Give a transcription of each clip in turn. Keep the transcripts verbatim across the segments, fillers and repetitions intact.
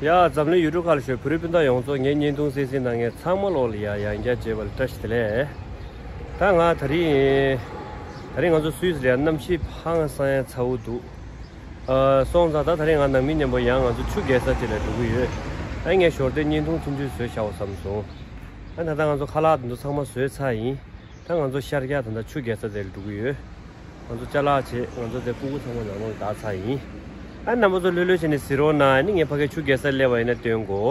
ཡ། འཛམ་གླིང་ཡུལ་གྲུ་ཁག་ལ་བཞུགས་བོད་རིགས་སྤུན་ཟླ་ཡོངས་རྫོགས། ངའི་བརྙན་ཐུང་གཟིགས་གཟིགས་གནང་མཁན་ཚང་མ་ལོག་ལ་ཡ་ཡང་བསྐྱར་མཇལ་བ་ལ་བཀྲ་ཤིས་བདེ་ལེགས། ད་ང་དེ་རིང་དེ་རིང་ང་ཚོ་སུད་སི་ལ་ཡ་གནམ་གཤིས་ཧང་སང་ཡ་ཚ་བོ་འདུག་ཨ། སོང་ཙང་ད་དེ་རིང་ང་ནང་མི་མཉམ་པོ་ཡང་ང་ཚོ་ཆུ་རྐྱལ་ས་དེ་ལ་འགྲོ་གི་ཡོད། ཨ། ངས་ཞོར་དེ་བརྙན་ཐུང་ཆུང་ཆུང་བཟོས་བཞག་པ་བསམ་སོང་། ཨ། ད་ལྟ་ང་ཚོ་ཁ་ལག་དེ་ཚོ་ཚང་མ་བཟོས་ཚར་ཡིན། ད་ང་ཚོ་ཤར་རྒྱག་ད་ལྟ་ཆུ་རྐྱལ་ས་དེ་ལ་འགྲོ་གི་ཡོད། ང་ཚོ་ཅ་ལག་བྱེད། ང་ཚོ་དེ་སྤུ་གུ་ཚང་མ་ནང་ལོགས་ལ་བསྡད་ཚར་ཡིན། ཨ། རྣམ་པ་ཚོ་ལྷོད་ལྷོད་བྱས་ནས་གཟིགས་རོགས་གནང་། ཨ་ནི་ངས་ཕ་གིར་ཆུ་རྐྱལ་སར་སླེབས་པ་ཡིན་ན་སྟོན་གོ།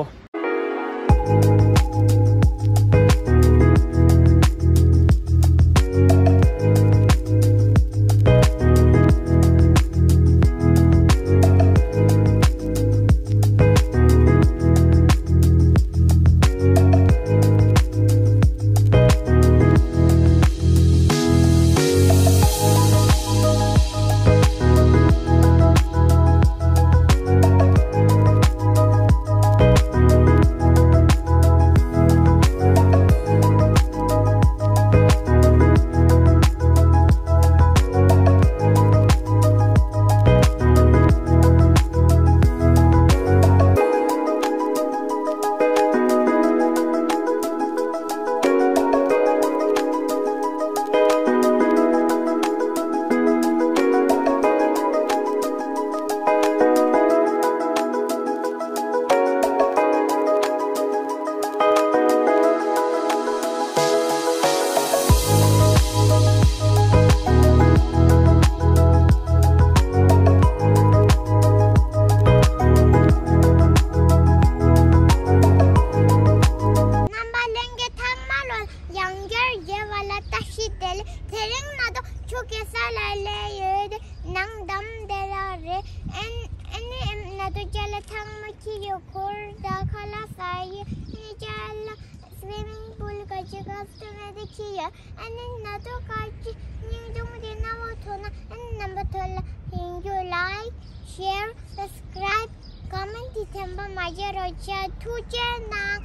རྣམ་པ་ལྷན་རྒྱས་ཚང་མ་ལོ་ཡང་བསྐྱར་མཇལ་བ་ལ་བཀྲ་ཤིས་བདེ་ལེགས། དེ་རིང་ང་ཚོ་ཆུ་རྐྱལ་ས་ལ་སླེབས་ཡོད། ནང་འདམ་དེ་ལ་རེད། ཨ་ནི་ཨ་ནི་ང་ཚོ་ཅ་ལག་ཚང་མ་ཁྱེར་ཡོད། གུར་དང་ཁ་ལག་ཟ་ཡས། ཨ་ནི་ཅ་ལག་སི་ཝི་མིང་པུལ་ག་ཅི་ག་ཚང་མ་དེ་ཁྱེར་ཡོད། ཨ་ནི་ང་ཚོ་ག་ཅི་སྙིང་རྗེ་དེ་རྣ་བ་ཐོག་ན། ཨ་ནི་རྣམ་པ་ཚོ་ལ་ཡིན་རྒྱུ་ལའིཀ། ཤེར། སབ་སི་ཀ་རའིབ། ཀོ་མེན་ཊི་དེ་ཚང་མ་མ་བརྗེད་རོགས་བྱ། ཐུགས་རྗེ་གནང་།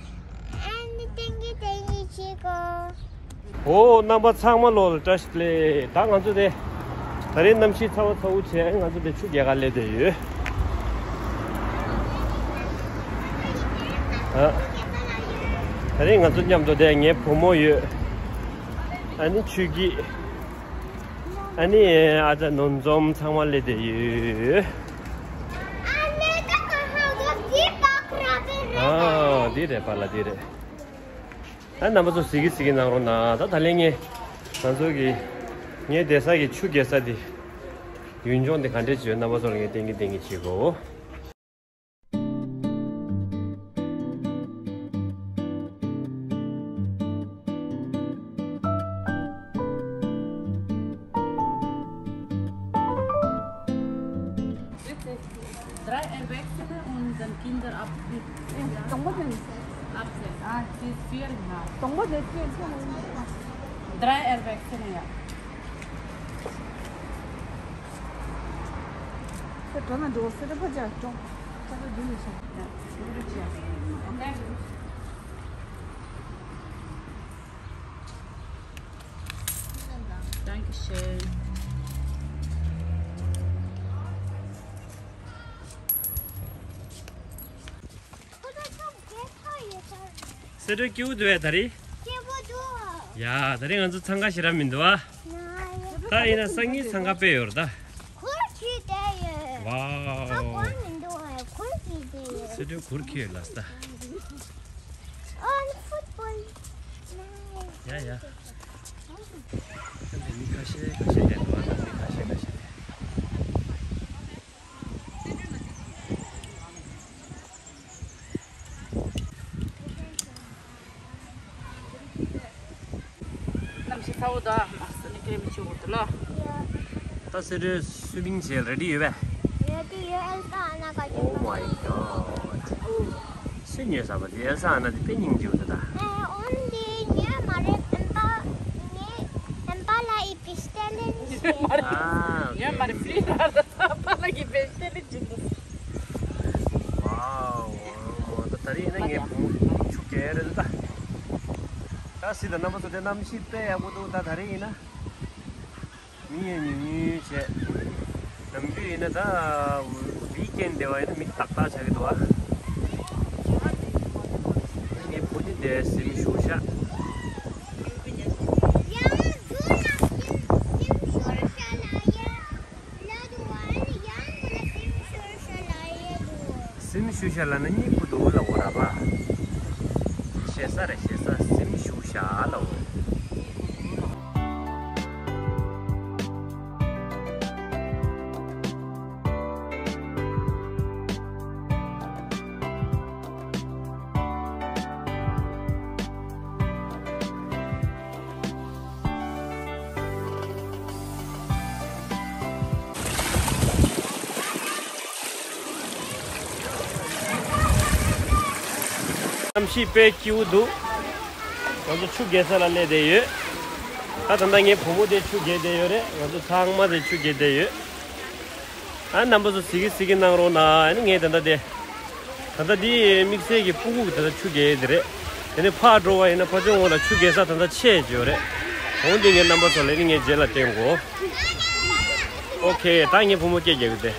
ཨ་ནི་ཏན་གི་ཏན་གི་བྱེད་དགོས། ཨོ། རྣམ་པ་ཚང་མ་ལོ་ལ་བཀྲ་ཤིས་བདེ་ལེགས། ད་ང་ཚོ་དེ་ད་རིང་གནམ་གཤིས་ཚ་བ་ཚ་བོ་བྱས། ང་ཚོ་དེ་ཆུ་རྐྱལ་ག་སླེབས་བསྡད་ཡོད། ཨ། ད་རིང་ང་ཚོ་མཉམ་དུ་དེ་ངའི་བུ་མོ་ཡོད། ཨ་ནི་ཆོས་སྐྱིད། ཨ་ནི་ཨ་ཅག་ནོར་འཛོམས་ཚང་མ་སླེབས་བསྡད་ཡོད། ཨ། འདི་རེད་པཱ་ལགས། འདི་རེད། ཨ། རྣམ་པ་ཚོ་གཟིགས་གཟིགས་གནང་རོགས་གནང་། ད་ད་ལན་ངས་ང་ཚོ་གི་ངའི་བསྡད་ས་གི་ཆུ་རྐྱལ་ས་དེ་ཡུལ་ལྗོངས་དེ་ག་འདྲས་བྱོས། རྣམ་པ་ཚོ་ལ་ངས་སྟོན་གི་སྟོན་གི་བྱེད་གོ། Drei Erwachsene und dann Kinder ab, ja, ab sechs. Ah, sie ist viereinhalb. Drei Erwachsene, ja. Ja, gute Tschüss. Okay. Dankeschön. སེ་འབྲས་སྐྱིད་པོ་འདུག་པས་ད་རེས། སྐྱིད་པོ་འདུག་ཡ། ད་རེས་ང་ཚོ་འཚང་ཁ་ཞེ་དྲག་མི་འདུག་ཨ། ད་ཡིན་ན་སང་ཉིན་འཚང་ཁ་དཔེ་ཡོད་རེད་ད། གུར་གྱིས་བསྡད་ཡོད། ཝའོ། ད་གུར་མི་འདུག་ཨ། གུར་གྱིས་བསྡད་ཡོད། སེ་འབྲས་གུར་གྱིས་ཡོད་ལ་ས། ཨོ། ཕུཊ་བོལ། ཡ་ཡ། ད་མི་ཁ་ཤས་ཁ་ཤས་བསྡད་འདུག་ཨ། ད་མི་ཁ་ཤས་ཁ་ཤས། གནམ་གཤིས་ཚ་བོ་དང་མ་སི་ནི་ཀྲེམ་ཆུ་བོ་དུ་ལ། ད་སེ་འབྲས་སུ་མིང་བྱས་རེ་ཌི་ཡོད་པས། རེ་ཌི་ཡོད། ཨེལ་ས་ཨ་ན་ག་ཅི། Oh my God. སུས་ཉོས་ཟ་བ་དེ། ཨེལ་ས་ཨ་ན་དེ་དཔེ་སྙིང་རྗེ་པོ་འདུག་ད། ཨེ། འོན་ཏེ་ཉོས་མ་རེད། ཨན་པ་ངས་ཨན་པ་ལ་ཡི་བི་སྟེ་ལེན་བྱས། ཨ། ཉོས་མ་རེད། ཕི་རི་ར་ར་ཨན་པ་ལ་ཡི་བི་སྟེ་ལེན་བྱས་འདུག་ཝའོ། ད་ད་རེས་ཡིན་ན་ངའི་བུ་མོ་ཆུ་རྐྱལ་རེད་ད། ད་སི་ད་རྣམ་པ་ཚོ་དེ་གནམ་གཤིས་དཔེ་ཡག་པོ་འདུག་ད་ད་རེས་ཡིན་ན། མི་ཡང་ཉུང་ཉུང་བྱས། ནམ་རྒྱུན་ཡིན་ན་ད་ཝི་ཀེན་དེ་བ་ཡིན་ན་མི་ཏག་ཏག་ཆགས་ཀྱི་འདུག་ཨ། སེམས་ཤུགས་ཤ། སེམས་ཤུགས་ཤ་ལ་ན་གཉིད་ཁུག་འདུག་ལ་འོ་ར་པ། ཞེ་ས་རེ་ཞེ་ས་སེམས་ཤུགས་ཤ་ལ་འོ། གནམ་གཤིས་དཔེ་སྐྱིད་པོ་འདུག་ང་ཚོ་ཆུ་རྐྱལ་ས་ལ་སླེབས་བསྡད་ཡོད། ད་ད་ལྟ་ངའི་བུ་མོ་དེ་ཆུ་རྐྱལ་བསྡད་ཡོད་རེད། ང་ཚོ་ཚང་མ་དེ་ཆུ་རྐྱལ་བསྡད་ཡོད། ཨ་རྣམ་པ་ཚོ་གཟིགས་གི་གཟིགས་གི་གནང་རོགས་གནང་། ཨ་ནི་ངས་ད་ལྟ་དེ། ད་ལྟ་འདི་དམིགས་བསལ་གྱི་སྤུ་གུ་གི་ད་ལྟ་ཆུ་རྐྱལ་ཡས་དེ་རེད། དེ་ནས་ཕར་འགྲོ་བ་ཡིན་ན་ཕར་ཕྱོགས་ངོས་ལ་ཆུ་རྐྱལ་ས་ད་ལྟ་ཆད་ཡོད་རེད། འོང་འདི་ངའི་རྣམ་པ་ཚོ་ལ་ནི་ངས་རྗེས་ལ་བསྟན་གོ། ཨོ་ཁེ། ད་ངའི་བུ་མོ་སྐད་རྒྱག་གི་དེ།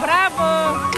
Bravo!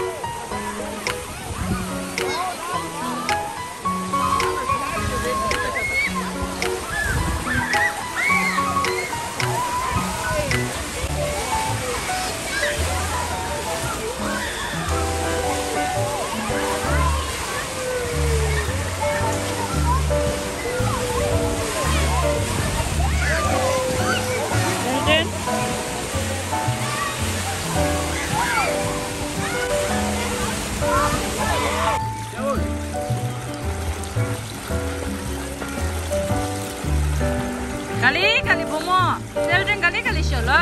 ག་ལེ་ག་ལེ་བུ་མོ། སེལ་ཏྲེན་ག་ལེ་ག་ལེ་ཤོ་ལོ།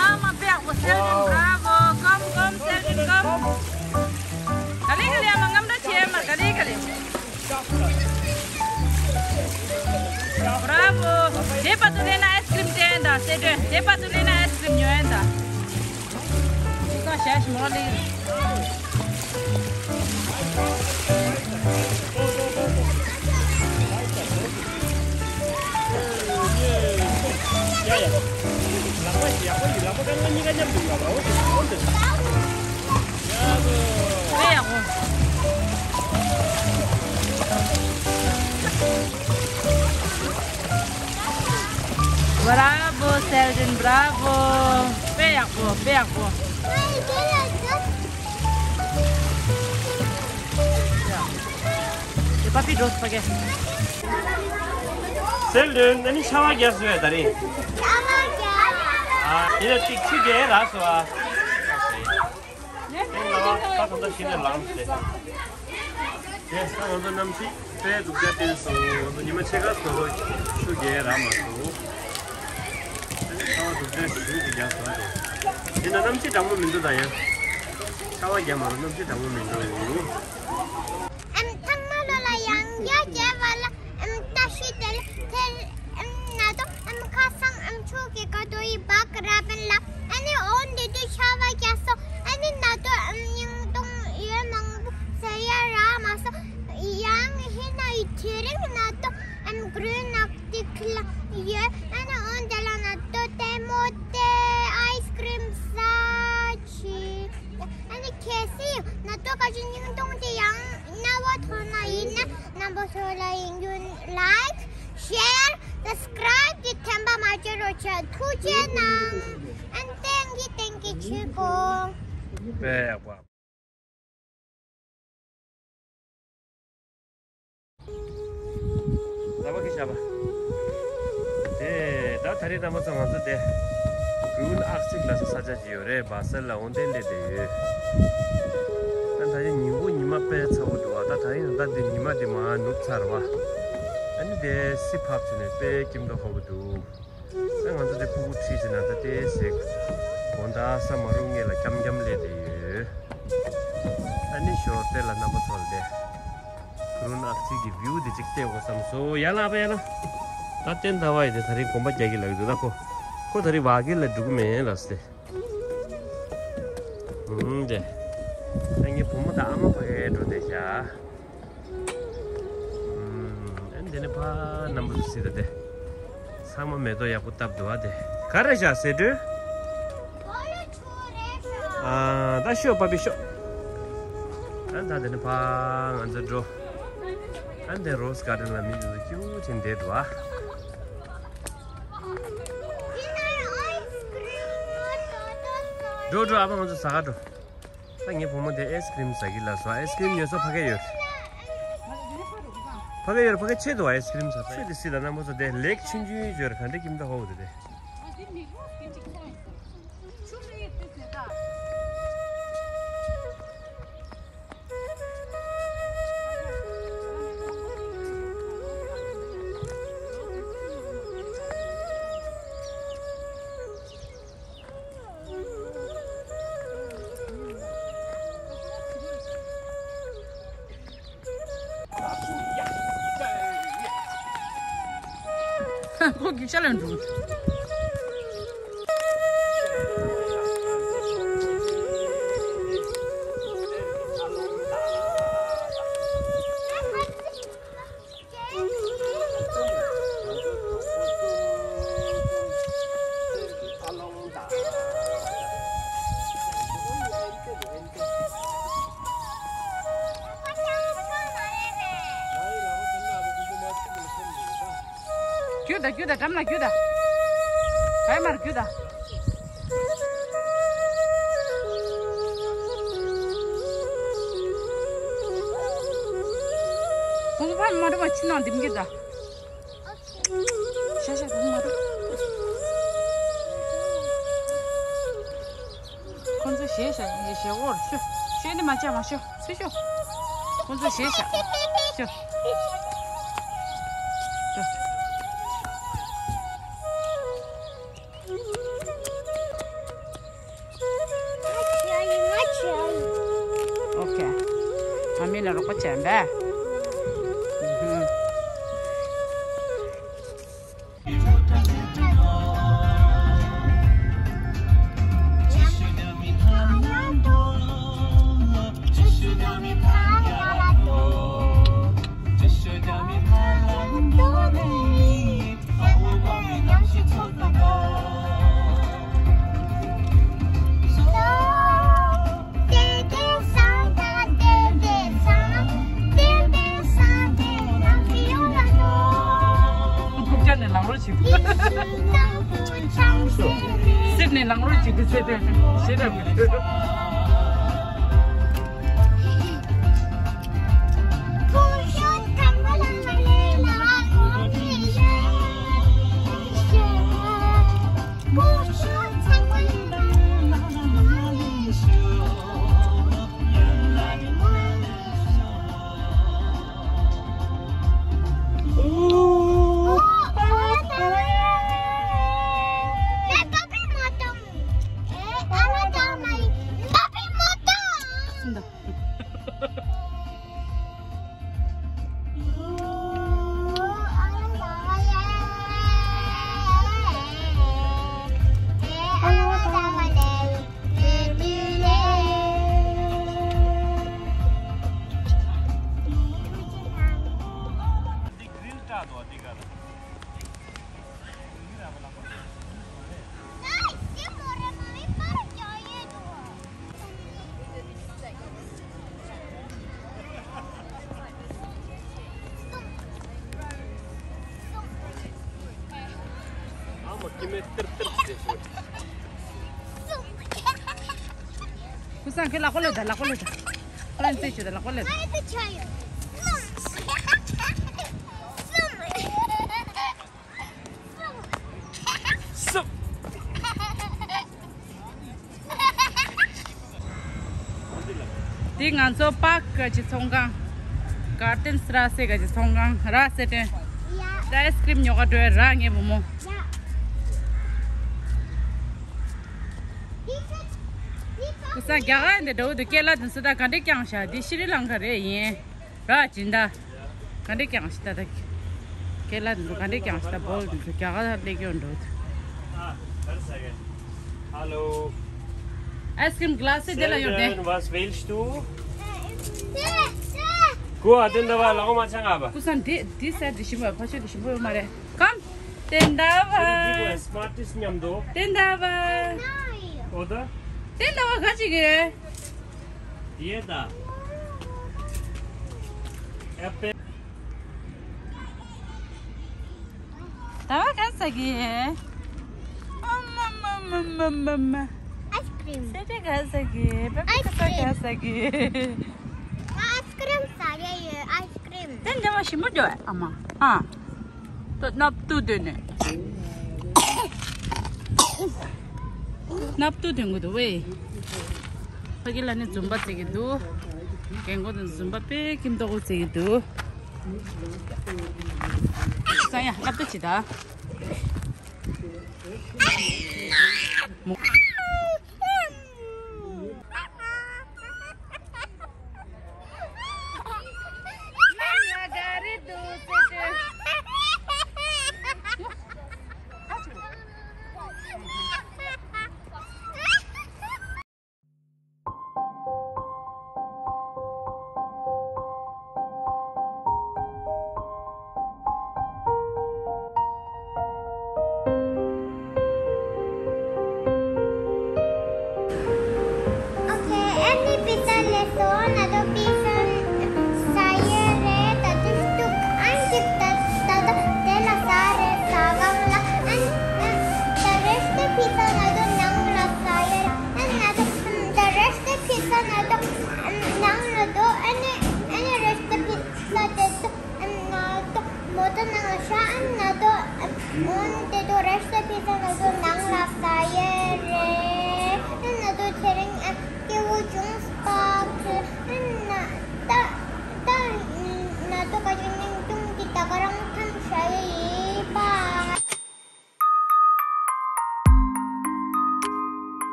ཨ་མ་པེག་པོ་སེལ་ཏྲེན། Bravo། ཀམ་ཀམ་སེལ་ཏྲེན་ཀམ། ག་ལེ་ག་ལེ་ཨ་མ་རྔམ་སྒྲ་ཆེ་མ། ག་ལེ་ག་ལེ། དེ་དེ་པ་ཏུ་ལི་ན་ཨའི་སི་ཀྲིམ་ཉོ་ཡན་ད། དེ་ག་ཞག་ཞིག་མོ་ལི། ཡ་ཡ། ལག་པ་ཡག་པོ་ཡིན། ལག་པ་གང་ག་གཉིས་ཀ་མཉམ་དུ་ཡོད་པ་འོ་དེ་འོ་དེ། ཡ་གོ། དཔེ་ཡག་པོ། Bravo, Selden, bravo. དཔེ་ཡག་པོ། དཔེ་ཡག་པོ། དེ་པ་པི་འགྲོ་སོང་ཕ་གི། སེལ་ལོན། ཨ་ནི་ཆར་པ་རྒྱག་སོང་ད་རིང་། ཆར་པ་རྒྱག་ཨ་ཡིན་ན་ཅིག་ཆུ་རྒྱག་རག་སོང་ཨ། ཨེ་ལ་བ་ད་ད་ད་ཤི་ནས་ལངས་ཏེ། དེ་ད་ང་ཚོ་གནམ་གཤིས་དཔེ་སྡུག་ཅག་སྟེར་སོང་། ང་ཚོ་ཉི་མ་ཕྱེད་ཀ་ཚོ་ཚོ་ཆུ་རྒྱག་རག་མ་སོང་། ཨ་ནི་ཆར་པ་སྡུག་ཅག་ཞེ་པོ་ཅིག་རྒྱག་སོང་། དེ་ན་གནམ་གཤིས་གྲང་མོ་མི་འདུག་ད་ཡང་། ཆར་པ་རྒྱག་མ་རུང་གནམ་གཤིས་གྲང་མོ་མི་འདུག་ཨམ་ཚང་མ་ལོ་ལ་ཡང་བསྐྱར་མཇལ་བ་ལ་ཨམ་བཀྲ་ཤིས་བདེ་ལེགས། དེ་ཨམ་ན་དོ་ཨམ་ཁ་སང་ཨམ་ཆུ་གི་ཀ་དོ་ཡི་བག་ར་བན་ལ། ཨ་ནི་འོ་འདི་དུས་ཆར་པ་རྒྱག་སོང་། ཨ་ནི་ན་དོ་ཨམ་ཉིང་དོང་ཡོད་མང་པོ་ཟ་ཡ་རག་མ་སོང་། ཡང་ཧི་ན་ཡི་དེ་རིང་ན་དོ་ཨམ་གྲུ་ནག་ཏིག་ལ་ཡོད། ཨ་ནི་འོ་འདི་ལ་ན་དོ་ལྟད་མོ་དེ་ཨའི་སི་ཀྲིམ་ཟ་ཆི། ཨ་ནི་གལ་སྲིད་ན་དོ་ག་ཅི་ཉིང་དོང་དེ་ཡང་ན་བ་ཐོན་ན་ཡིན་ན་རྣམ་པ་ཚོ་ལ་ཡིན་རྒྱུ་ལའིཀ། ཤེར། སབ་སི་ཀྲའིབ་གི་འཐེན་པ་མ་བརྗེད་རོགས་བྱ། ཐུགས་རྗེ་གནང་། ཨན་ཏེང་གི་ཏེང་གི་ཆུ་གོ། དཔེ་ཡག་པོ། ཟ་བ་གི་ཤ་བ། དེ་ད་ད་རེས་རྣམ་པ་ཚོ་ང་ཚོ་དེ་གུན་ཨག་ཅིག་ལ་ས་ས་ཆ་ཅིག་ཡོད་རེད། བ་སལ་ལ་འོང་དེ་སླེབས་བསྡད་ཡོད། ད་ད་རེས་ཉིན་གུང་ཉི་མ་དཔེ་ཚ་བོ་འདུག་བ། ད་ད་རེས་ད་འདི་ཉི་མ་འདི་མར་ནུབ་ཚར་བ། ཨ་ནི་དེ་སི་ཕབ་བྱས་ནས་དཔེ་སྐྱིད་མདོག་ཁ་པོ་འདུག་ཨ་ང་ཚོ་དེ་ཕྲུ་གུ་ཁྲིད་བྱས་ན་ད་ལྟའི་ཟེག་དགོང་དག་ས་མ་རུབ་སྔས་ལ་འཁྱམ་འཁྱམ་སླེབས་བསྡད་ཡོད། ཨ་ནི་ཞོར་དེ་ལ་རྣམ་པ་ཚོ་ལ་དེ་གུ་རུ་ནག་ཚིག་གི་བིའུ་དེ་ཅིག་བལྟས་དགོས་བསམ་སོང་། ཡ་ལ་ཨ་ཕ་ཡ་ལ། ད་བསྟན་ཟླ་བ་ཡི་དེ་ད་རིང་གོམ་པ་རྒྱག་གི་ལབ་ཀྱི་འདུག་ད་ཁོ། ཁོ་ད་རིང་བ་གི་ལ་འགྲོ་གི་མེད་ལབ་སྟེ། ཨུམ་དེ། ད་ངའི་བུ་མོ་དང་ཨ་མ་ཕ་གིར་འགྲོ་བསྡད་ཤག་ཨུམ། ཨ་ནི་དེ་ནས་ཕ་རྣམ་པ་ཚོ་གཟིགས་ད་དེ། ཚང་མ་མེ་ཏོག་ཡག་པོ་བཏབ་འདུག་ཨ་དེ། ག་རེ་བཞག་ཟེར་དུས། ཨ་ད་ཤོག་པ་པི་ཤོག་ཨ་ད་དེ་ནས་ཕ་ང་ཚོ་འགྲོ། ཨ་དེ་རོ་སི་གར་ཌེན་ལ་མི་ཚོ་ཀྱུ་ཅན་བསྡད་འདུག་ཨ། འགྲོ་འགྲོ་ཨ་ཕ་ང་ཚོ་ཟ་ག་འགྲོ། ད་ངའི་བུ་མོ་དེ་ཨའི་སི་ཀྲིམ་ཟ་གི་ལབ་སོང་། ཨའི་སི་ཀྲིམ་ཉོ་ས་ཕ་གི་ཡོད། ཕ་གི་ཡོད་རེད། ཕ་གི་ཆེད་དུ་ཨའི་སི་ཀྲིམ་ཟ་ས་ཡོད། དེ་སྲིད་ལ་རྣམ་པ་ཚོ་དེ་ལེགས་ཆུང་ཆུང་ཡོད་རེད། ག་འདྲ་ཁྱིམ་ད་ཧོ་དེ་དེ། ཁོ་རྒྱུག་ཤར་ལ་འགྲོ། རྒྱུགས་དང་རྒྱུགས་དང་འགྲམ་ལ་རྒྱུགས་དང་། བའི་མར་རྒྱུགས་དང་། ཁོང་ཚོ་ཕར་མ་འགྲོ་བ་ཕྱི་ནང་འདེམས་རྒྱུགས་དང་། ཤ་ཤ་ཁོང་མ་འགྲོ། ཁོང་ཚོ་ཞེད་ཤག་ཞེད་འོར་ཤོ། ཤོ་ནི་མ་བྱ་མ་ཤོ། སུ་ཤོ། ཁོང་ཚོ་ཞེད་ཤག་ཤོ། ཤོ། ཨོ་ཁེ། ཨ་མི་ལ་རོགས་པ་བྱས་པས། ཨུ་ཧུ། སིད་ནི་ནང་རོལ་གྱི་དུས་ཚོད་དེ་ཞེ་དྲག་མི་འདུག་ཁུ་སང་ཁེ་ལག་པ་ལོས་ད། ལག་པ་ལོས་ད། ཁོ་རང་རྩེད་ཤོད་ད། ལག་པ་ལོས་ད། སུབ། འདི་ང་ཚོ་པཱརྐ་གི་ཚོང་ཁང་། གར་ཌེན་ར་སེ་གི་ཚོང་ཁང་། ར་སེ་ཏན། ད་ཨའི་སི་ཀྲིམ་ཉོ་ག་འགྲོ་ཡ། ར་ངའི་བུ་མོ། ཁུ་སང་རྒྱ་གར་འདི་འགྲོ་འདུག་ཀེ་ལ་དེ་ཚོ་ད་ག་འདྲས་བརྐྱངས་ཤག་འདི་ཤྲི་ལང་ཀ་རེད་ཡིན། ར་སྦྱིན་བདག་ག་འདྲས་བརྐྱངས་ཤག་ད་ད། ཀེ་ལ་དེ་ཚོ་ག་འདྲས་བརྐྱངས་ཤག་ད། བོལ་དེ་ཚོ་རྒྱ་གར་སླེབས་ཀྱི་འགྲོ་འདུག Hallo. Ice cream glass དེ་ལ་ཡོད་དེ། Sehr schön. Was willst du? ཁུ་ཨ་དེ་འདྲ་བ་ལག་མ་ཆང་ཨ་བ། ཁུ་སང་འདི་འདི་སེ་ཊི་འདི་ཞིམ་པོ། ཕ་ཆོས་འདི་ཞིམ་པོ་ཡོད་མ་རེད། ཀམ། དེ་འདྲ་བ། སི་མར་ཊི་སི་མཉམ་དུ། དེ་འདྲ་བ། འོ་ད། དེ་འདྲ་བ་ག་ཅིག་གི། དེ་ད། ཨེ་པེ། ད་བ་ག་ཟ་གི། ཨ་མ་མ་མ་མ་མ་མ། ཨའི་སི་ཀྲིམ། སེ་ཊི་ག་ཟ་གི། པེ་པེ་ག་ཟ་གི། ཨའི་སི་ཀྲིམ་ཟ་ཡ་ཡོད། ཨའི་སི་ཀྲིམ། དེ་འདྲ་བ་ཞིམ་པོ་འདུག་ཨ་མ། ཨ། ཏོ་སྣབས་ཏུ་དོན་ནས། སྣབས་ཏུ་དོན་གི་འདུག་ཝེ། ཕ་གི་ལ་ནི་འཛུམ་པ་བརྩེ་གི་འདུག་རྒན་གོག་དང་འཛུམ་པ་དཔེ་ཁྱིམ་ཐོག་བརྩེ་གི་འདུག་ས་ཡ་སྣབས་ཏུ་ཅི་ད། མོ།